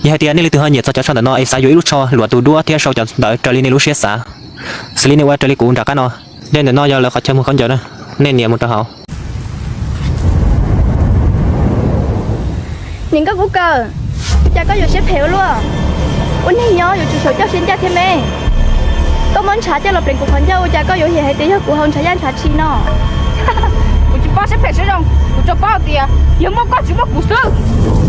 Yog hais tias nej leej twg ho nyiam txog cov tsho ntawm no es xav yuav ib lub tsho luam tus duab thiab sau cov ntawd raws li nej lub siab xav, xws li nej ua raws li kuv nram qab no. Ntej ntawm no yog lawv qhov chaw mus khaub ncaws na, nej nias mus rau hauv. Niam nkauj Kub Kawm, ua cas koj yuav siab phem ua luaj? Ua neeg nyob yuav tsum xyaum coj siab ncaj thiab me. Koj muab ntshav coj los pleev kuv qhov ncauj, ua cas koj yuav hais tias yog kuv haus ntshav yaj ntshav tshis no? Kuv tsis paub siab phem siab zoo, kuv tsuas paub tias yog muaj koj tsis muaj kuv xwb.